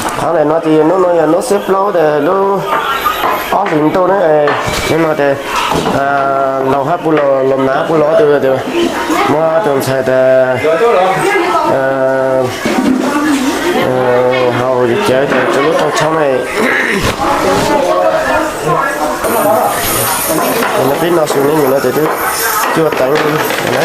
Qhov ntawm no ces hnub no yog hnub xiab plaub tes lub ob hlis ntuj na. Hnub no ces laus hab pug los, laus mas hab pug los ob tug tes muab tus ntxhais tes haus cawv tes rau lub rooj tshoob na. No peb noj su ne, nim no ces twb cuaj teev na.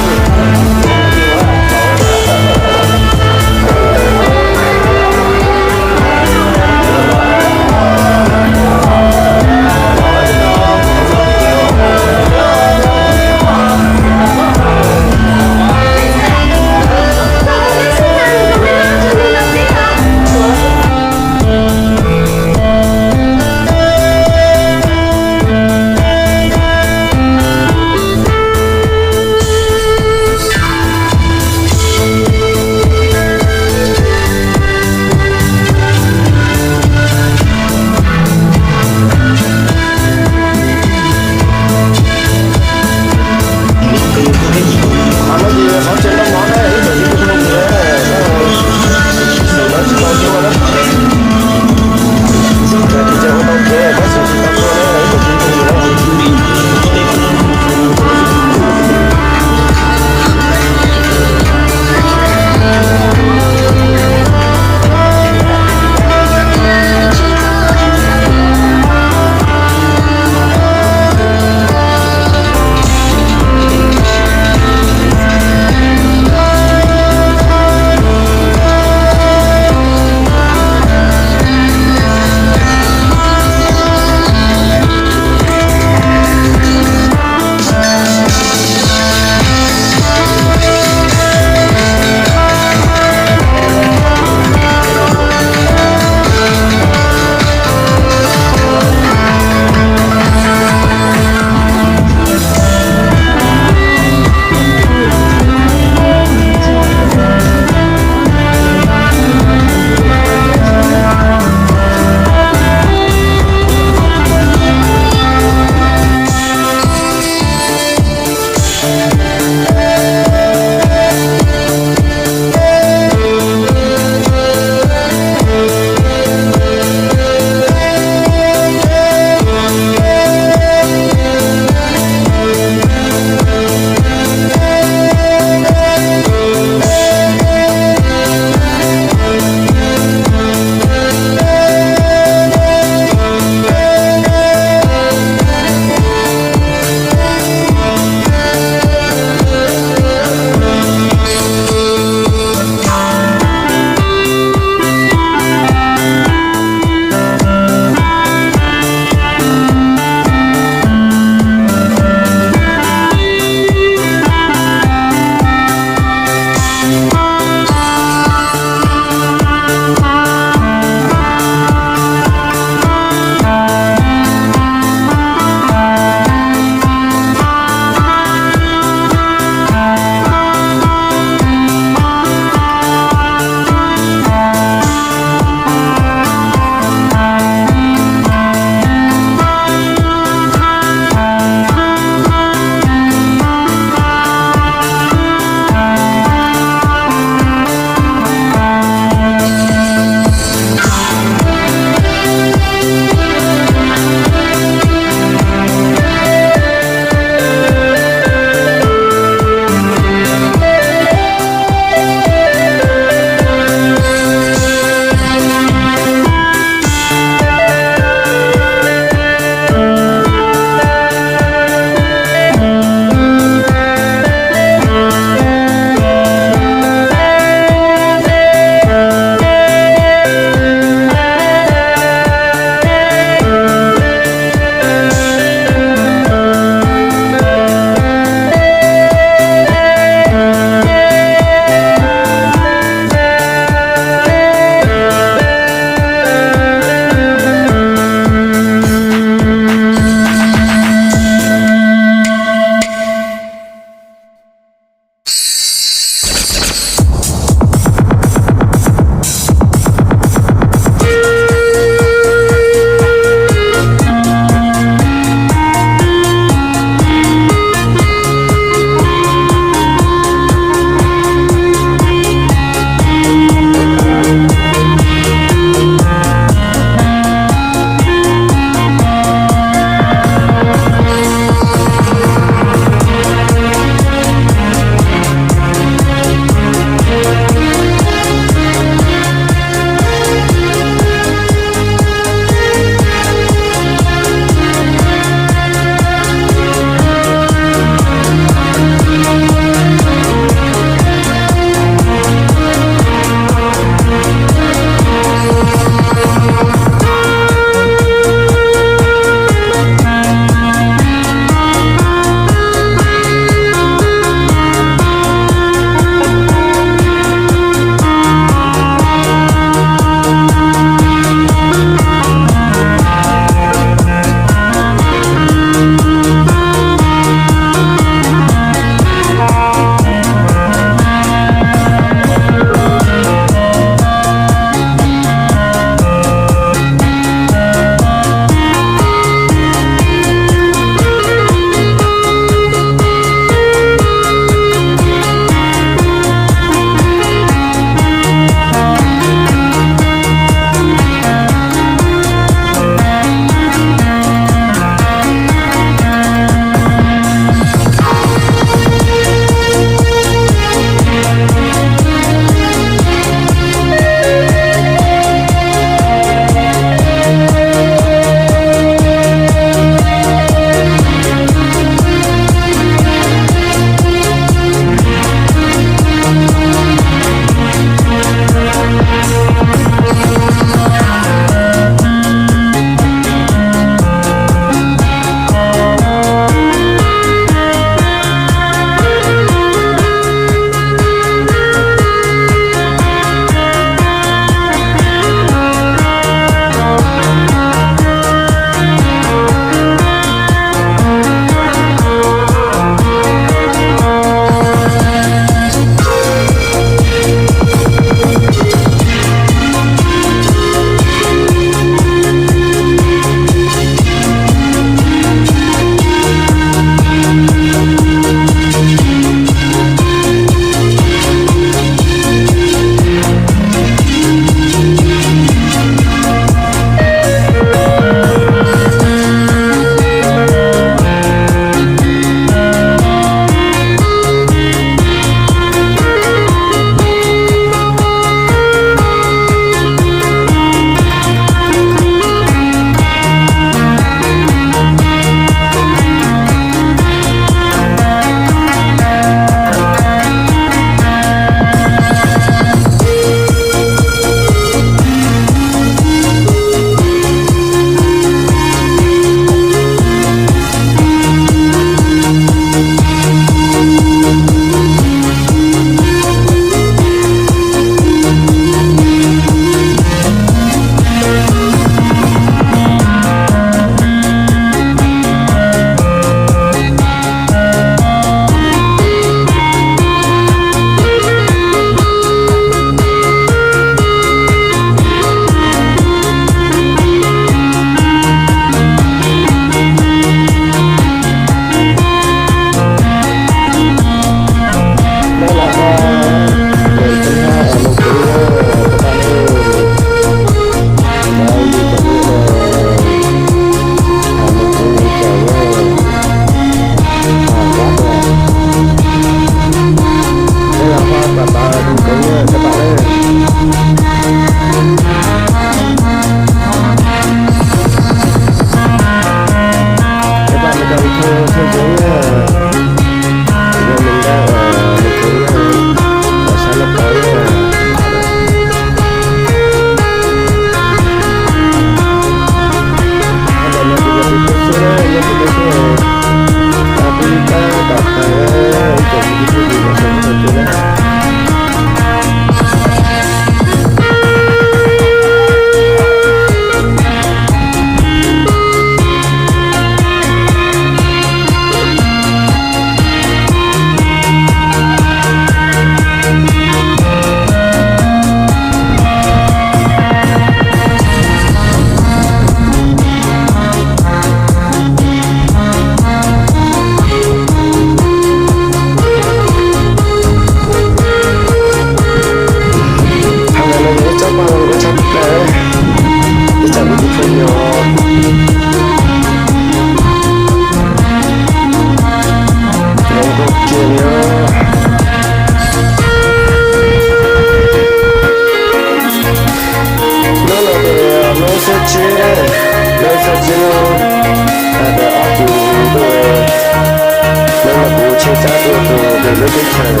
Tshwj xeeb tuaj tus lub teb chaws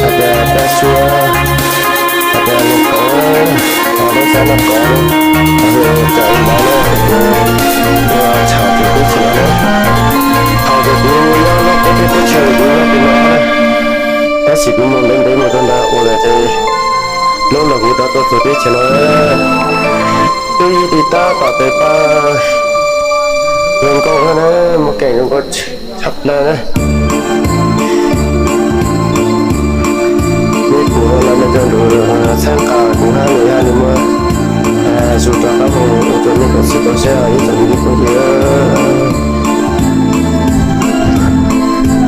hais tias pab suav, hais tias nws kov, lub xab noj kov, hais tias tsam ntawd na, ua tsham tus teb chaws no na. Thaum ntawd kuv nyob Nplog teb chaws kuv nyob tim no, tab sis kuv mus ntev ntev mus rau ntawd ua lawm ces hnub no kuv rov tuaj txog teb chaws no. Twb yog tiv tab tom tes pab zoo nkauj na, muaj keem zoo nkauj tshaj plaws na. Neb pum no lawv cov nraug txhawb nqa kuv hab, nws hab nws muab zug rov qab mus ua rau neb tau xwb tau saib os ib tsoom kwv tij phooj ywg.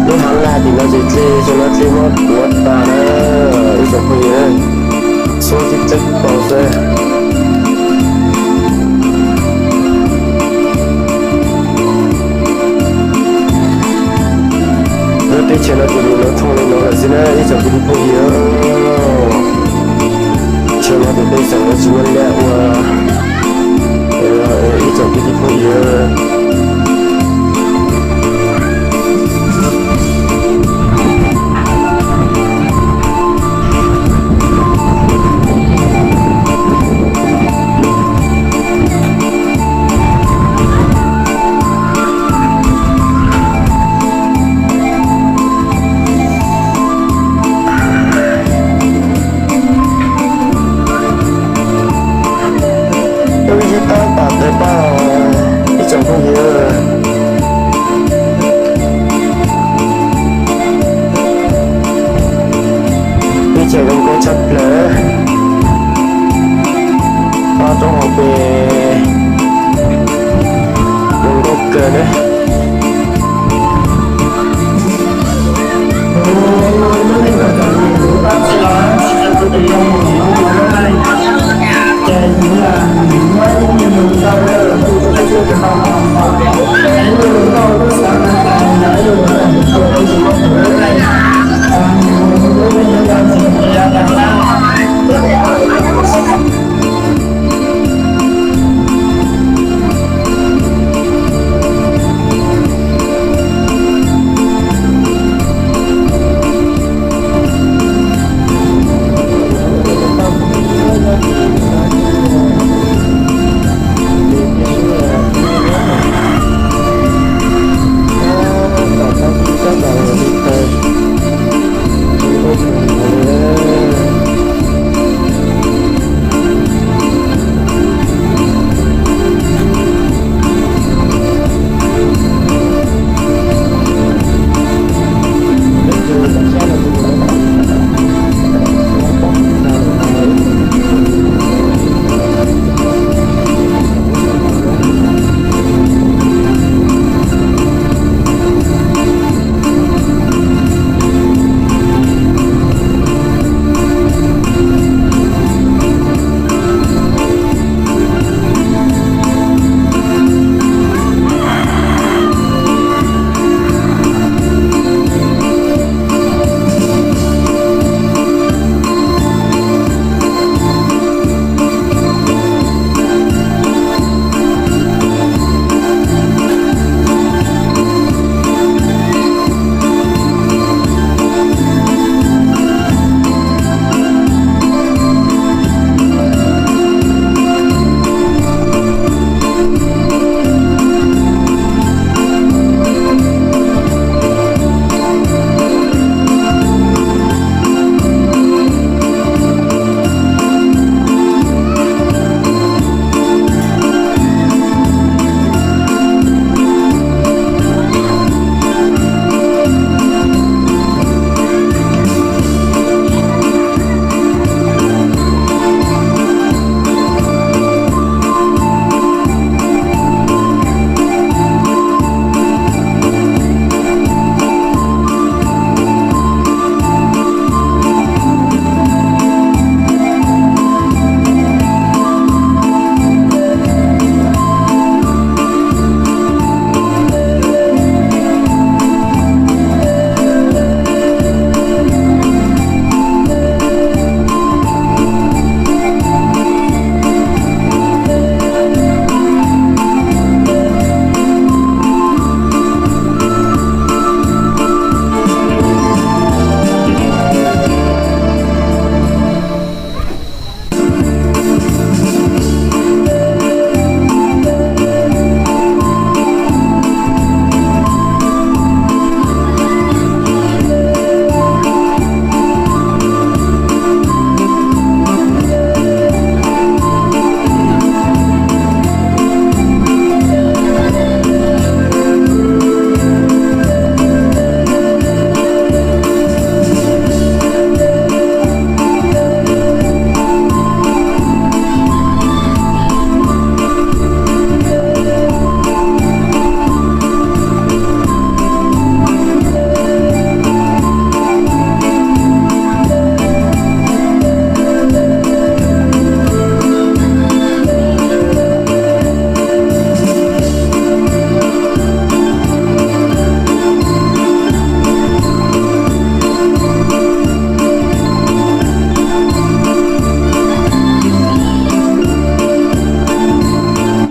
Lub hav laj tim no ces dlej xyoo no dlej muab puav tas na ib tsoom phooj ywg, xuab tib txeeb paug xwb. Lub teb chaws no ces nws nyob thooj li no lawm xwb na ib tsoom kwv tij phooj ywg. Chaw no ces tej zaum yuav tsis muaj laj ua ib tsoom kwv tij phooj ywg.